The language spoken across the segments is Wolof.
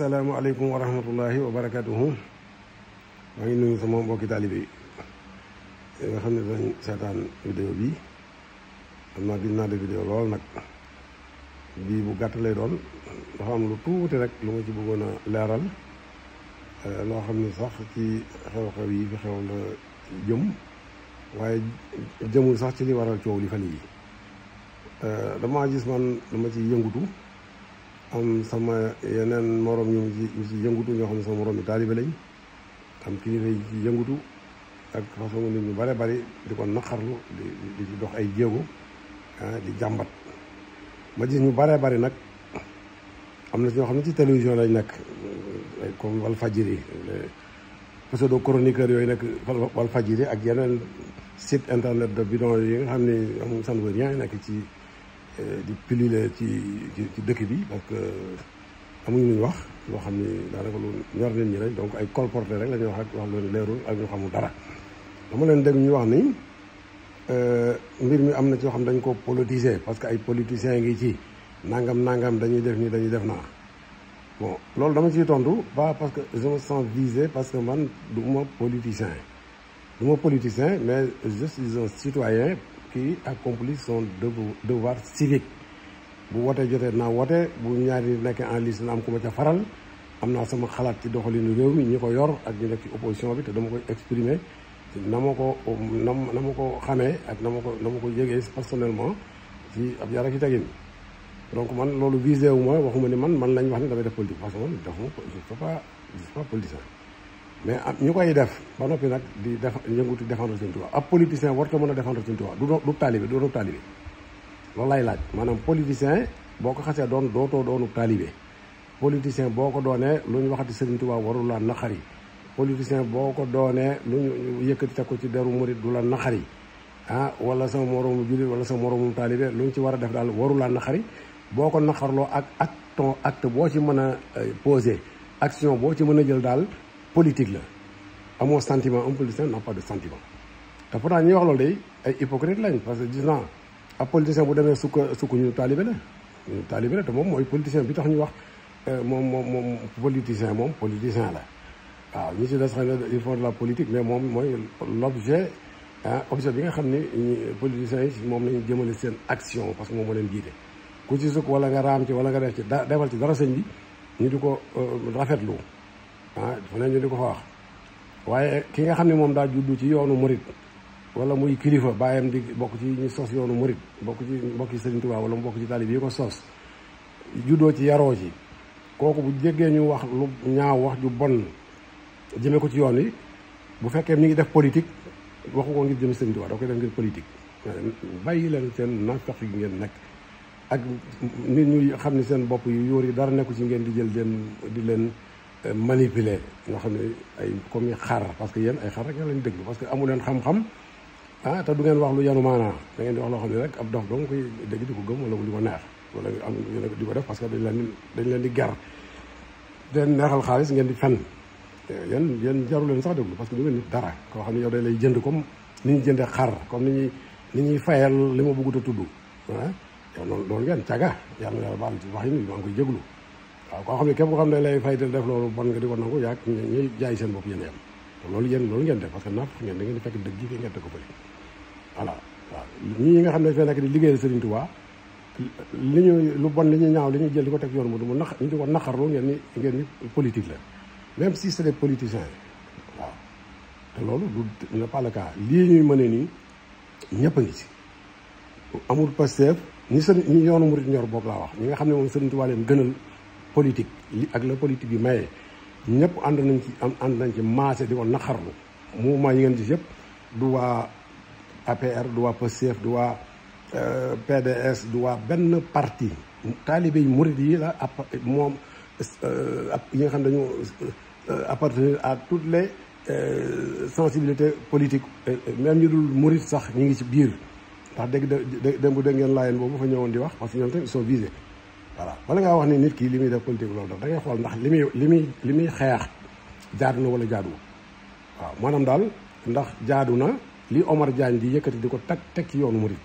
asalaamaaleykum wa rahmatullahi wa barakatuhu maa ngi nuyu sama mbokki taalibe yi nga xam ne dañ seetaan vidéo bi xam naa gis naa de vidéo lool nag bii bu gàtt lay doon dafa am lu tuuti rek lu ma ci bëggoon a leeral loo xam ne sax ci xew-xew yi fi xew la jëm waaye jëmul sax ci li waral coow li fan yi dama gis man dama ci yëngutu am sama yeneen morom ñu ci yëngutu ñoo xam ne sama morom yi taalibe lañ am kilifa yi ci yëngutu ak façon nit ñu bare bari di ko naqarlu di ci dox ay jéego di jàmbat ma gis ñu bare bari nag am na ci ñoo xam ne ci télévision lañ nekk comme Walfadjri pseudo chroniqueur yooyu nekk Walfadjri ak yeneen site internet de bidon yi nga xam ne am ça ne veut rien nekk ci di pilule ci dëkk bi parce que amuñu lu ñu wax loo xam ni daanaka lu ñor nit ñi rek donc ay colporté rek la ñuy wax ak wax loolu leerul ak ñu xamul dara dama leen dégg ñu wax ni mbir mi am na ci yoo xam dañ ko politiser parce que ay politiciens ngi ci nangam dañuy def nii dañuy def naa bon loolu dama ciy tontu pas parce que je me sens visé parce que man du ma politicien mais je suis un citoyen qui accomplit son devoir civique bu wootee jotee naa woote bu ñaari nekkee en liste na am ku ma ca faral am naa sama xalaat ci doxalinu réew mi ñi ko yor ak ñu nekk ci opposition bi te dama koy exprimer na ma ko xamee ak na ma ko yëgee personnellement ci ab yar ak ci tegin donc man loolu visé wu ma waxuma ni man lañ wax ni damay def politique parce que man je suis pas politicien mais ñu koy def ba noppi nag di def yëngutu défendre Sëñ Tuubaa ab politicien warta mën a défendre Sëñ Tuubaa du taalibe loolu lay laaj maanaam politicien boo ko xasee doon dootoo doonu taalibe politicien boo ko doonee lu ñu waxati Sëñ Tuubaa warul la naqari politicien boo ko doonee lu ñu yëkkati teg ko ci deru murit du la naqari wala sama moroomu jullit wala sama moroomu taalibe lu ñu ci war a def daal warul la naqari boo ko naqarloo ak acte boo ci mën a posé action boo ci mën a jël daal politique la amoo sentiment un politicien n'a pas de sentiment te pourtant ñuy wax loolu day ay hypocrite lañ parce que gis naa ab politicien bu demee sukk ñu taalibe la te moom mooy politicien bi tax ñu wax moom politicien la waaw ñi ci des xam ne il faut de la politique mais moom mooy l'objet objet bi nga xam ni politiciens yi moom lañu jëmale seen action parce que moom moo leen jiite ku ci sukk wala nga raam ci wala nga def ci defal ci dara sëñ bi ñu di ko rafetlu dafa ne ñu di ko fa wax waaye ki nga xam ne moom daa juddu ci yoonu murit wala muy kilifa bàyyam di bokk ci ñu sos yoonu murit bokk ci Sëriñ Tuubaa wala mu bokk ci taalib yi ko sos juddoo ci yaroo ci kooku bu jéggee ñu wax lu ñaaw wax ju bon jëme ko ci yoon wi bu fekkee mi ngi def politique waxu ko ngir jëm Sëriñ Tuubaa da koy def ngir politique bàyyi leen seen naafeq yi ngeen nekk ak nit ñu xam ne seen bopp yu yóor yi dara nekku ci ngeen di jël di leen manipuler nga xam ne ay comme xar parce que yéen ay xar rek nga leen déglu parce que amu leen xam-xam te du ngeen wax lu yanu maanaa da ngeen di wax loo xam ne rek ab dof dong koy dégg di ko gëm wala di ko neex wala am di ko def parce que dañ leen di ger den neexal xaalis ngeen di fen yéen jaru leen sax déglu parce que du ngeen nit dara koo xam ne yow day lay jënd comme ni ñuy jëndee xar comme ni ñuy fayal li ma bëggut a tudd yow loolu ngeen caga yàlla baal ci wax yi ni maa ngi koy jéglu waaw koo xam ne képp koo xam ne lay fay te def loolu bon nga di ko nangu yaag ñuy jaay seen bopp yéen yam te loolu ngeen def parce que naaf ngeen da ngeen di fekk dëgg gi fi ngeen te ko bëri voilà waaw ñii nga xam ne fee nekk di liggéeyal Serigne Touba lu bon li ñuy ñaaw li ñuy jël di ko teg yoon mu du mu ñu di ko naqarlu ngeen ni politique la même si c'est des politiciens waaw te loolu du n'est pas le cas lii ñuy mëne nii ñëpp a ngi ci amul Pastef ñi yoonu murit ñor boog laa wax ñi nga xam ne moom Serigne Touba leen gënal politique li ak la politique bi maye ñëpp ànd nañ ci maase di ko naqarlu mouvement yi ngeen gis yëpp du waa APR du waa Pastef du waa PDS du waa benn parti taalibe yi murit yi la moom yi nga xam ne dañu appartenir à toutes les sensibilités politiques même ñu dul murit sax ñu ngi ci biir ndax dégg ngeen laayeen boobu fa ñëwoon di wax parce que ñoom tamit ils sont visés voilà wala ngaa wax ni nit ki li muy def politique loolu daf da ngay xool ndax li muy xeex jaadu na wala jaaduwul waaw maanaam daal ndax jaadu na li Omar Diagne di yëkkati di ko teg ci yoonu murit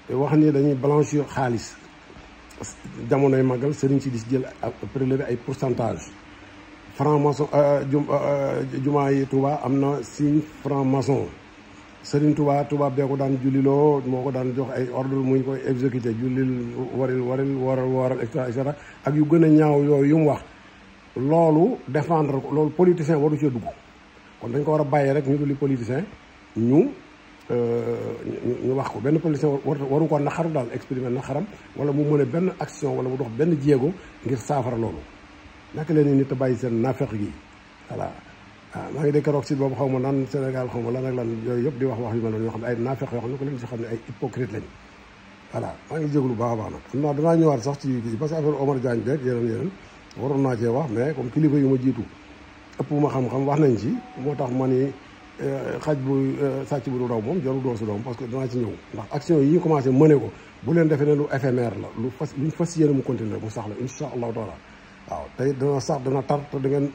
wax ni dañuy blanchir xaalis jamonoy màggal sëriñ si di si jël prélevé ay pourcentage franc maçon jumaa yi Touba am na 6 franc maçon sëriñ Touba bee ko daan julliloo moo ko daan jox ay ordre muy koy exécuté jullil waral et cetera ak yu gën a ñaaw yooyu yu mu wax loolu défendre ko loolu politicien waru cee dugg kon dañ ko war a bàyyi rek ñu duli politicien ñu wax ko benn politicien waru ko naxaru daal exprimer naxaram wala mu mën a benn action wala mu dox benn jéego ngir saafara loolu naka leen nit a bàyyi seen naafeq gi voilà waaw maa ngi dégg keroog si boobu xaw ma naan Sénégal xaw ma lan ak lan yooyu yëpp di wax wax yu mel noonu yoo xam ne ay naafeq yoo xam ne ko leen si xam ne ay hypocrite lañ voilà maa ngi jéglu baax a baax nag xam naa danaa ñëwaat sax ci parce que affaire Omar Diagne beeg yeneen waroon naa cee wax mais comme kilifa yu ma jiitu ëpp ma xam-xam wax nañ ci moo tax ma ni xaj bu sàcc bu du daw moom jarul doo su doom parce que danaa ci ñëw ndax action yi ñu commencé mëne ko bu leen defee ne lu éphémère la luñ fas yéene mu continuer mu sax la insha allahu taala waaw tey dana sax dana tar te da ngeen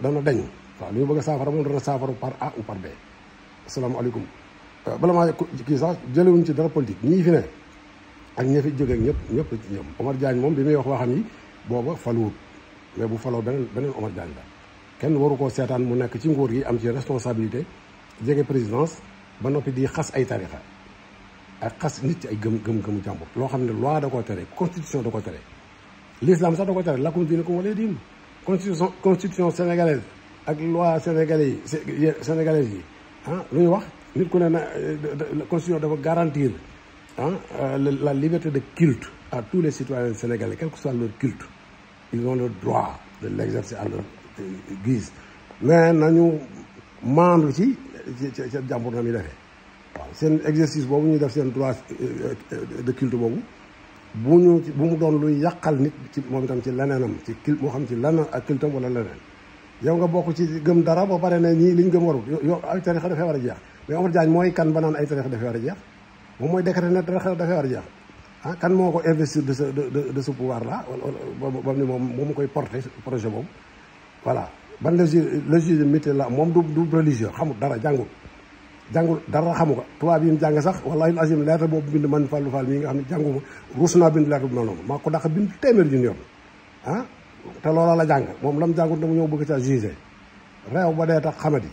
dana dañ waaw li ñu bëgg a saafara moom dana saafara par A ou par B asalaamaaleykum bala maa kii sax jëlewuñ ci dara politique ñii fi ne ak ñi fi jóge ñëpp ci ñoom Omar Diagne moom bi muy wax waxam yi booba faluwut mais bu faloo beneen Omar Diagne la kenn waru koo seetaan mu nekk ci nguur gi am ci responsabilité jege présidence ba noppi di xas ay tarixa ak xas nit ci ay gëm-gëmu jàmbur loo xam ne loi da koo tere constitution da ko tere l'islam sax da ko tere lakum diinukum waliya diin constitution sénégalaise ak loi sénégalaise yi lu ñu wax nit ku ne na constitution dafa garantir la liberté de culte à tous les citoyens sénégalais quel que soit leur culte ils ont le droit de l'exercer à leur guise mais nañu maandu ci jàmbur na muy defee waaw seen exercice boobu ñuy def seen droit de culte boobu bu mu doon luy yàqal nit ci moom itam ci leneenam ci culte moo xam ci leneen ak cultam wala leneen yow nga bokk ci gëm dara ba pare ne ñii liñ gëm warul yow ay tarixa dafay war a jeex mais Omar Diagne mooy kan ba naan ay tarixa dafay war a jeex moom mooy décréter ne tarixa dafay war a jeex kan moo ko investir de ce pouvoir là ba ni moom mu koy porter projet boobu voilà ban légitimité la moom du religieux xamul dara jàngul dara xamu ko tubaab yi mu jàng sax wallahi azim lettre boobu bind man Fallou Fall mii nga xam ne jànguma ruus naa bind lettre bu mel noonu maa ko dàq bind téeméer junni yoon te loola la jàng moom lam jàngut dama ñëw bëgg ca jugé réew ba dee tax xamadi